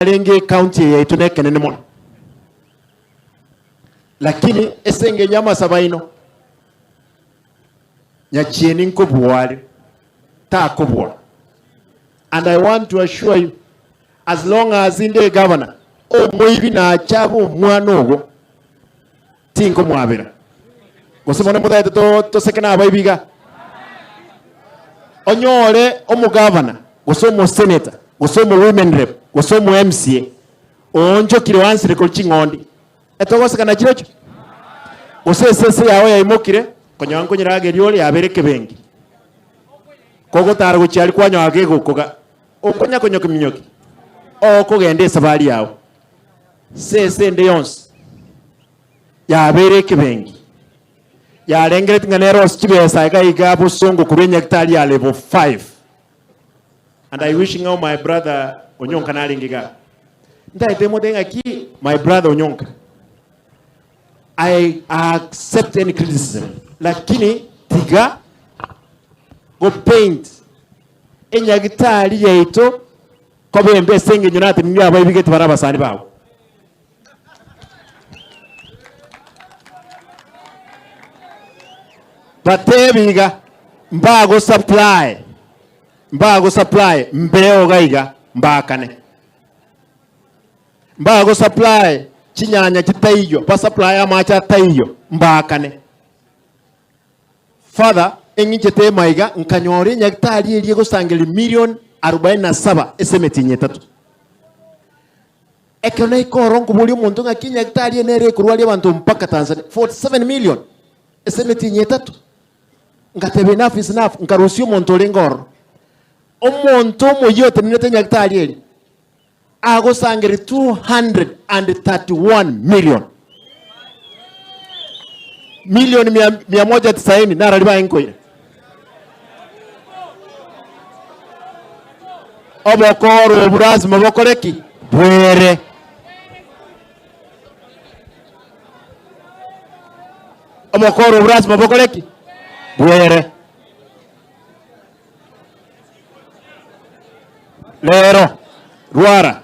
Arenge ecounty eye yaito nekenene mono, lakini ase engencho y'amasabo aino, nyachieni nkobua are, takobua. And I want to assure you, as long as inde egavana, omoibi nache abe omwana ogo, tinkomwabera. Gose bono motagete to- toseke na abaibi iga? Onyore omogavana, gose omoseneta, gose omowomen rep, gose omo MCA, oonchokire oansire korwa ching'ondi, etogoseka nachirochio? Gose esese yao yaimokire, konyora nkonyerageria ore yabeire ekebengi, kogotara gochia aria kwanyora kegokoga, okonya konyokia minyoki, okogenda esabari yao. Sese ende yonsi yabeire ekebengi, yarengeretie ng'a nere ose chibesa iga iga bosongo korwa enyagitari ya level 5. And I wish ng'a my brother Onyonka narenge igaa. Ntaete motebie ng'aki my brother Onyonka, I accept any criticism, lakini tiga go paint enyagitari yaito Koba embe ase engencho natenenirie abaibigeti bare abasani bao. Batebi iga, mbago supply, mbago supply mbeo iga iga mbaakane. Mbago supply chinyanya chitaiyo, ba supply amache ataiyo mbaakane. Father, eng'inchete emaiga nkanyora enyagitari eria egosangereria million arobaini na saba ase emetienyi etato. Ekero naika oro nkoboria omonto ng'aki enyagitari eye nere ekorwaria abanto mpaka Tanzania, 47 million ase emetienyi etato. Ngateba enough is enough, nkarusia omonto orenge ororo. Omonto omoyia otenenerete enyagitari eria, agosangereria 231 million. Milioni mia, mia moja tisaini narari baye nkoira. Obokoro obu lazima bokore ki? Bwere. Obokoro obu lazima bokore ki? Bwere. Rero, rwara.